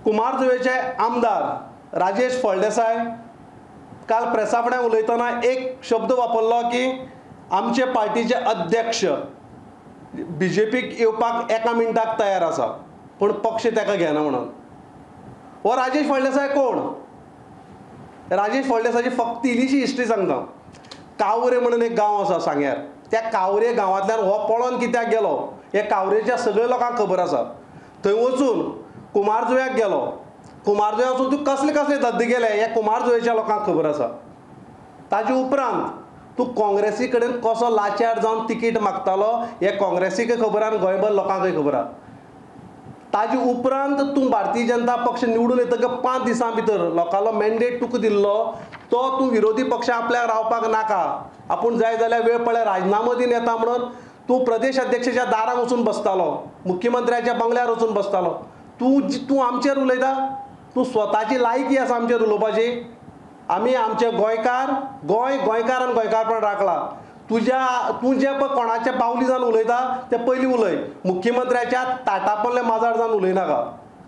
कुमारजुवेचे आमदार राजेश फळदेसाय काल प्रेसा फुडें उलयतना एक शब्द वापरलो की आमचे पार्टीचे अध्यक्ष बीजेपीक येवपाक एका मिनटाक तयार आसा, पूण पक्ष ताका घेना म्हणून. हो राजेश फळदेसाय कोण? राजेश फळदेसायची फक्त इल्लीशी हिस्ट्री सांगता. कावरे म्हणून एक गांव आसा सांग्यार, त्या कावरे गांवांतल्यान हो पळोन कित्याक गेलो हे कावरेच्या सगळ्या लोकांक खबर आसा. थंय वचून कुमारजुव्याक गेलो, कुमारजुव्या वचून तूं कसले कसले धंदे गेले हे कुमारजुवेच्या लोकांक खबर आसा. ताजे उपरांत तूं काँग्रेसी कडेन कसो लाचार जावन तिकीट मागतालो हे काँग्रेसीकय खबर आनी गोंयभर लोकांकय खबर आसा. ताजे उपरांत तूं भारतीय जनता पक्ष निवडून येतकच 5 दिसां भितर लोकांलो मॅन्डेट तुका दिल्लो तो तूं विरोधी पक्ष आपल्याक रावपाक नाका, आपूण जाय जाल्यार वेळ पळय राजिनामो दिवन येता म्हणून तूं प्रदेश अध्यक्षाच्या दाराक वचून बसतालो, मुख्यमंत्र्याच्या बंगल्यार वचून बसतालो. तूं आमचेर उलयता? तूं स्वताची लायकी आसा आमचेर उलोवपाची? आमी आमचे गोंयकार, गोंय गोंयकार आनी गोंयकारपण राखला. तूं जे पळय कोणाच्या बावली जावन उलयता तें पयलीं उलय, मुख्यमंत्र्याच्या ताटापोल्ले माजार जावन उलयनाका.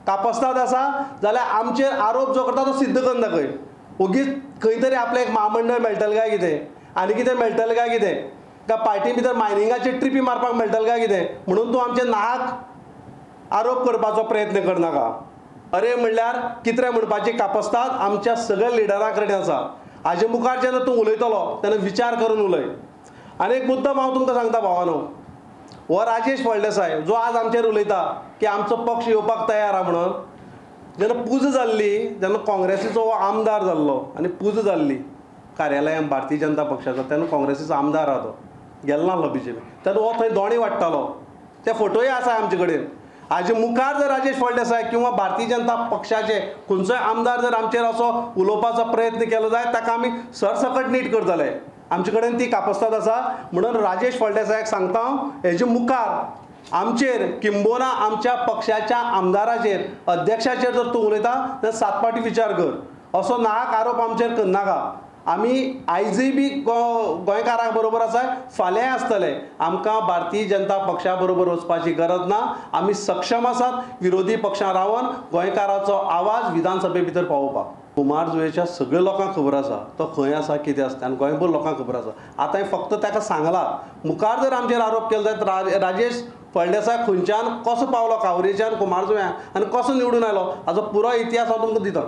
कापस्ताद आसा जाल्यार आमचेर आरोप जो करता तो सिद्ध करून दाखय. ओगीच खंय तरी आपल्याक एक म्हामंडळ मेळटलें काय कितें, आनी कितें मेळटलें काय कितें, काय पार्टी भितर मायनिंगाचे ट्रिपी मारपाक मेळटलें काय कितें म्हणून तूं आमचे नाहक आरोप करपाचो प्रयत्न करनाका. अरे म्हणल्यार कितें म्हणपाची कापस्ताद आमच्या सगळ्या लिडरां कडेन आसा. हाजे मुखार जेन्ना तूं उलयतलो तेन्ना विचार करून उलय. आनी एक मुद्दम हांव तुमकां सांगता भावानो, हो राजेश फळदेसाय जो आज आमचेर उलयता की आमचो पक्ष येवपाक तयार आहा म्हणून, जेन्ना पुजा जाल्ली जेन्ना काँग्रेसीचो हो आमदार जाल्लो आनी पुजा जाल्ली कार्यालयान भारतीय जनता पक्षाचो, तेन्ना काँग्रेसीचो आमदार आहा तो, गेलो नासलो बीजेपी, तेन्ना हो थंय दोणी वाडटालो, ते फोटोय आसा आमचे कडेन. हाजे मुखार जर राजेश फळदेसाय किंवा भारतीय जनता पक्षाचे खंयचोय आमदार जर आमचेर असो उलोवपाचो प्रयत्न केलो जायत ताका आमी सरसकट नीट करतले. आमचे कडेन ती कापस्ताद आसा. म्हणून राजेश फळदेसायाक सांगता हांव, हेजे मुखार आमचेर किंबोना आमच्या पक्षाच्या आमदाराचेर अध्यक्षाचेर जर तूं उलयता जाल्यार 7 फावटी विचार कर. असो नाहक आरोप आमचेर करनाका. आमी आयजूय बी गोंयकारां बरोबर आसा, फाल्यांय आसतले. आमकां भारतीय जनता पक्षा बरोबर वचपाची गरज ना. आमी सक्षम आसात विरोधी पक्षां रावन गोंयकाराचो आवाज विधानसभे भितर पावोवपाक. कुमारजुवेच्या सगळ्या लोकांक खबर आसा तो खंय आसा कितें आसा आनी गोंयभर लोकांक खबर आसा. आतां फक्त ताका सांगलां, मुखार जर आमचेर आरोप केलो जायत राजेश फळदेसाय खंयच्यान कसो पावलो कावरेच्यान कुमारजुव्यां आनी कसो निवडून आयलो हाचो पुराय इतिहास हांव तुमकां दिता.